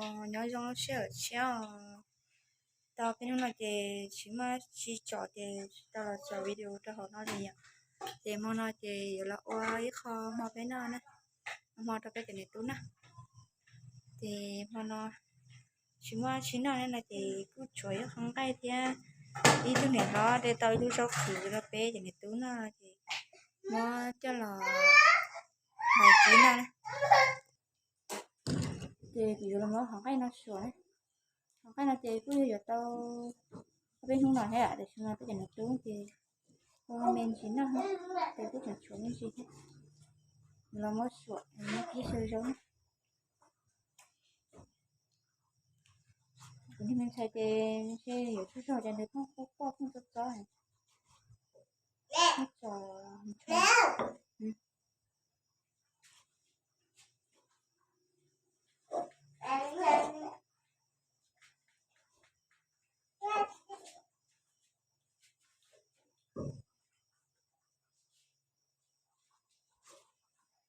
Nyob zoo sij hawm tshiab os. Tau peb hnub no ces tsis muaj tsis tsom ces tsis tau los tso video rau hauv no li yom. Ces hmo no ces yuav los ua ib qho hmo peb noj na, hmo rau peb cov niam tub noj. Ces hmo no tsis muaj tsis noj no ces kuj tshuav ib qho nqaij thiab ib tug niam hlob de tau ib lub zaub qhwv rau peb cov niam tub noj ces muab coj los hais kib noj na. Ces kuv yuav los muab qhov nqaij no suam na. Qhov nqaij no ces kuj yog yuav tau ob peb hnub no thiab tiam sis mas peb cov niam tub ces ua me ntsis noj, ces kuj tseem tshuav me ntsis thiab. Los muab suam muab kib xyaw zaub. Kuv niag me ntxhais ces ntshe yuav tsaug zog ces nws pheej quaj quaj pheej txob txob.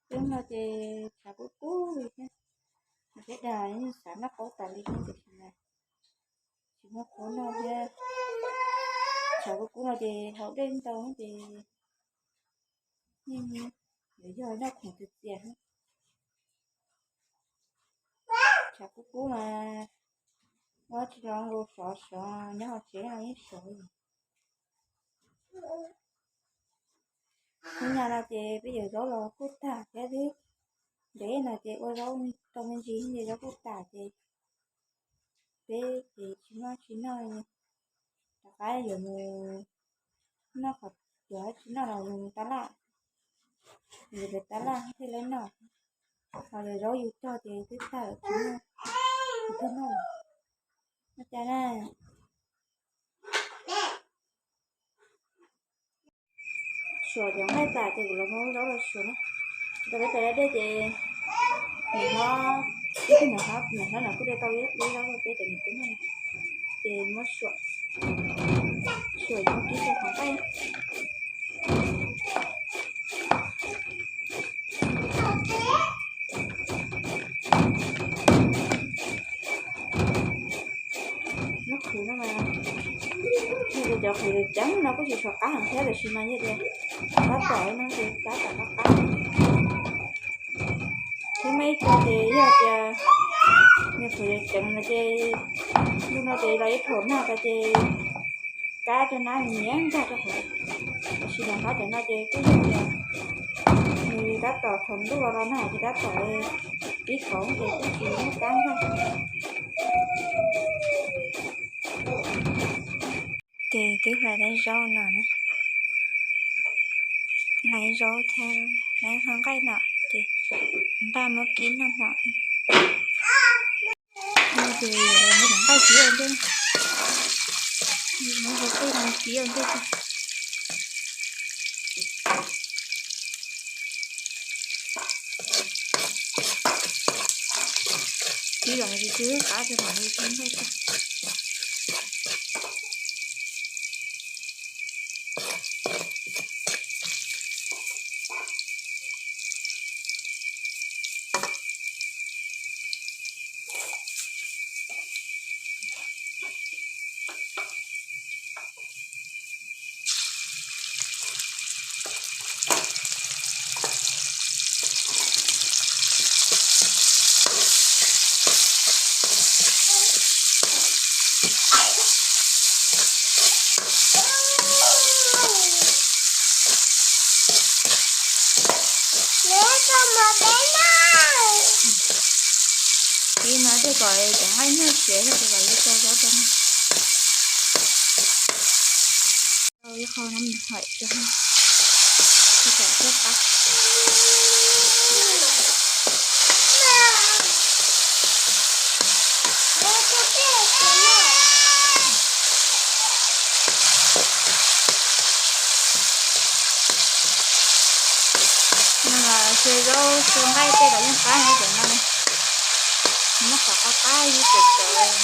Twb no ces tshav kub kub li thiab, peb dag xav noj qaub tas li thiab tiam sis mas tsis muaj qhov noj thiab. Tshav kub kub no ces haus dej ntau ces yeej yuav yog noj khoom txias txias. Tshav kub kub mas muab tsis los nkaus sov sov nyob hauv tsev no yeej sov li. Hnub no no ces peb yuav zaub los kuj tag thiab twb, ntev no ces ua zaub tau me ntsis ces zaub kuj tag ces peb ces tsis muaj tsis noj, rov qab yuav mus noj qhov, yuav tsis noj los mus tab laj, yuav pem tab laj thiaj li noj. Ho yog zaub yus cog ces twb tag lawm tsis muaj, tsis tau noj. Ua cas na. Suam cov nqaij tas ces kuv los muab zaub los suam na. Tau peb tais dab dej ces niam hlob, ib tug niam hlob, niam hlob no kuj de tau ib lub zaub rau peb cov niam tub noj, ces muab suam, suam muab kib xyaw qhov nqaij. Lub qhwv no mas, yog tias cov qhwv ceev no kuj tsis tshua qab heev thiab tiam sis mas yog tias tab tom no ces tab tom qab qab. Thiab muaj ib co ces yog tias nws qhwv ceev no ces, ntu no ces los ib thaum nag tas ces kab cov nab nyiam nkag rau hauv. Tiam sis los qab cov no ces kuj yog tias nws tab tom thaum ntuj los los nag ces tab tom ib thaum ces kuj tsis muaj kab nkag. Ces twb hlais zaub no, hlais zaub thiab hlais qhov nqaij no ces npaj muab kib noj hmo. No ces yuav muab cov nqaij kib ua ntej, muab cov tej no kib ua ntej. Kib los no ces twb qab rau tom no thiab ntag. Kib no dej kom cov nqaij nyuaj siav yog ces los yuav tso zaub rau no. Tau ib qho no mus hais rau, tsis kam thiab qab. No los xyaw zaub xyaw nqaij tej los yeej qab heev cov no, muab qhov qab qab ib tawm tawm.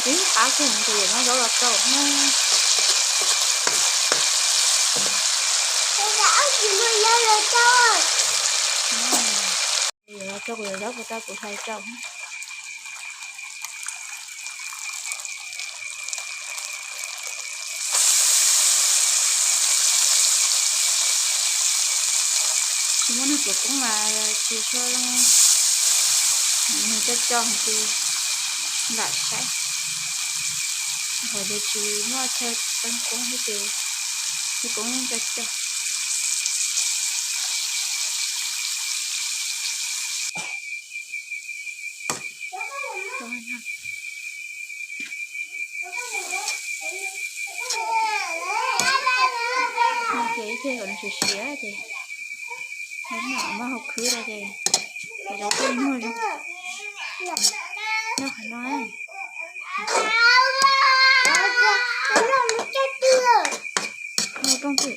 Twb qab kiag ces yuav muab zaub los rau na. Rau kuv yuav zaub puas tau kuv hlais rau. Tsis muaj neeg pom koob mas tsis tshua, nws coj coj ces nram saib, qhov tias tsis muaj chaw poob koob thiab ces poob koob coj coj. Ces ib pliag kom nws siav siav ces muab hau khwb rau ces rau tej muag zoo. Nyob qhov no, rooj twg.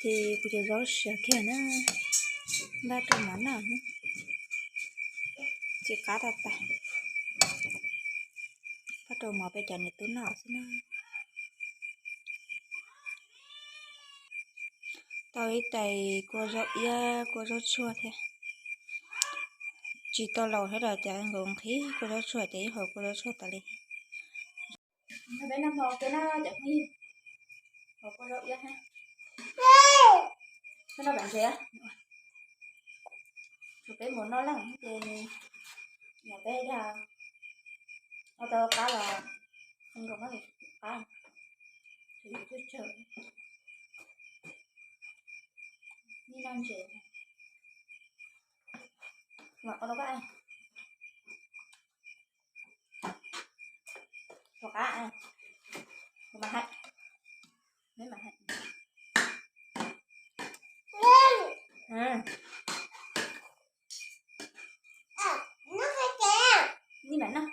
Ces kuv cov zaub siav kiag na, npaj rau mov noj, tsis qab tag tag, npaj rau mov peb cov niam tub noj xwb na. Tau ib tais kua zaub iab kua zaub tshuaj thiab. Tsis tau laus thiab los cas nkaus nqhis kua zaub tshuaj ces ib hauv kua zaub tshuaj tas li. Peb noj hmo kiag na cov phooj ywg, hauv kua zaub iab thiab. Peb noj pam ntses, tsuas peb mus noj leej ces nyuam peb dag ua tau qab los nkaus qab, tsawg tsawg, noj ntses, mam ua rau koj. Rau qab, kuv mam hais, peb mam hais. Nij mam noj.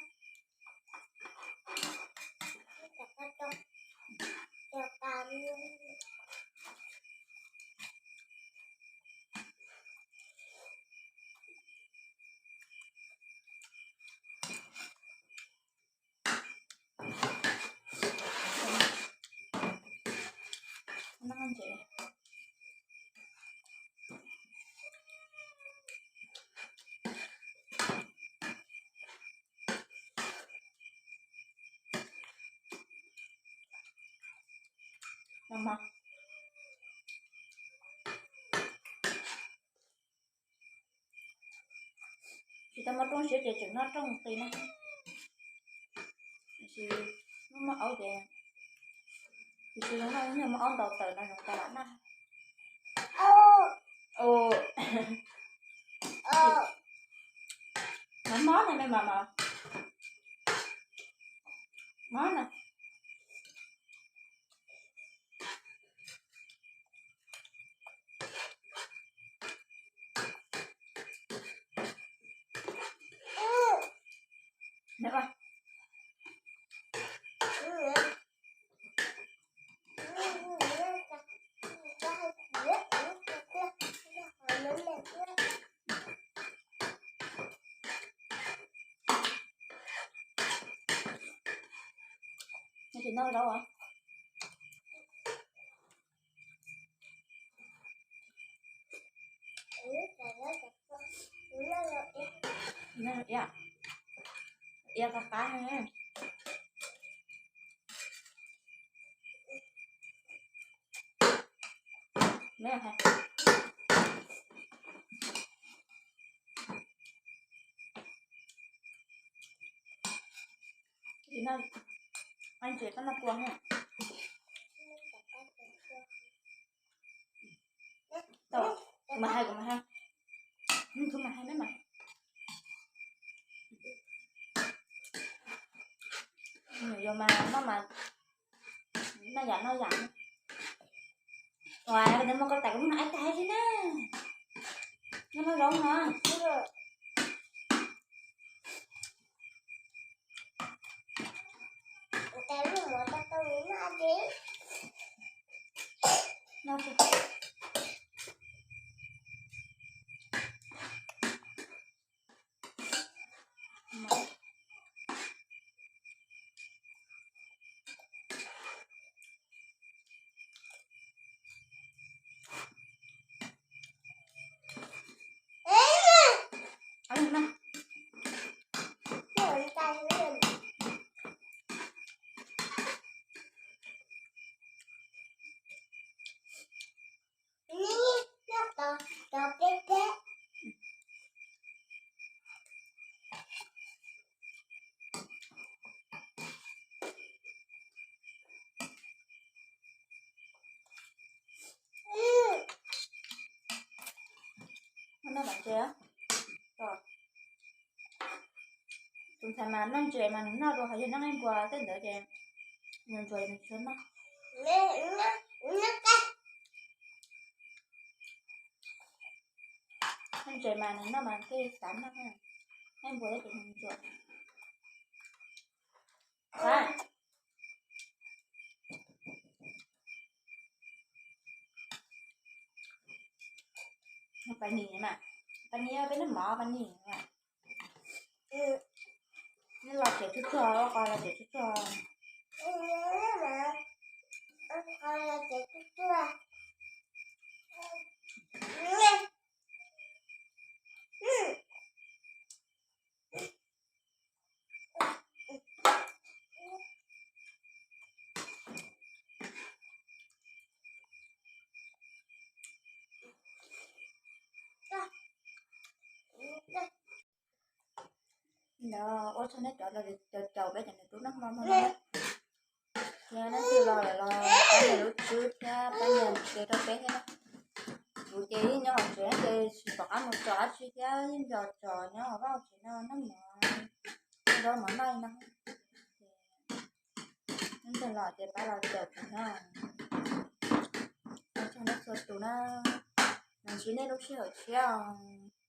Tsis tau muaj rooj siab ces tseem noj rooj qis na. Tab sis muaj aub ces, tab sis zoo noj, muaj aub ntaus taws no zoo tau lam noj. Mov mob no me mas, mov mob no. Tsis noj zaub os. Ia qab qab. Ntses koj noj kua na. Kuv mas hais, kuv mas hais. Kuv mas hais, yuav mas noj mas, noj yam noj yam. Ua, nws muaj koj tas kuv muab nws ib tag li na. Noj zaub no. Noj ntses, tus ntxhais mas noj ntses mas nws noj dua, ho yog noj nqaij npua tej ntawd ces nws ntsuag nws tsis noj. Noj ntses mas nws noj mas tej xav noj, nqaij npua ces nws ntsuag. Pas nis mas, pas nis peb noj mov pas nis. Neb los tsev tsuag tsuag, qos los tsev tsuag tsuag. Ntawd ua txog neb cov caum peb cov niam tub noj hmo no na. Yog leej twg los lawm los pab nias lub tswb thiab pab nias mus ke rau peb thiab na. Kuv ces yeej nyob hauv tsev ces tsis pom qab mus tsom dab tsi thiab, yeej nco tsom nyob hauv vaj hauv tsev no noj mov, noj zaub mov noj li no. Leej twg los ces pab los caum kuv na. Ua tsaug nej txhua tus na, mam ntsib nej lub sij hawm tshiab os.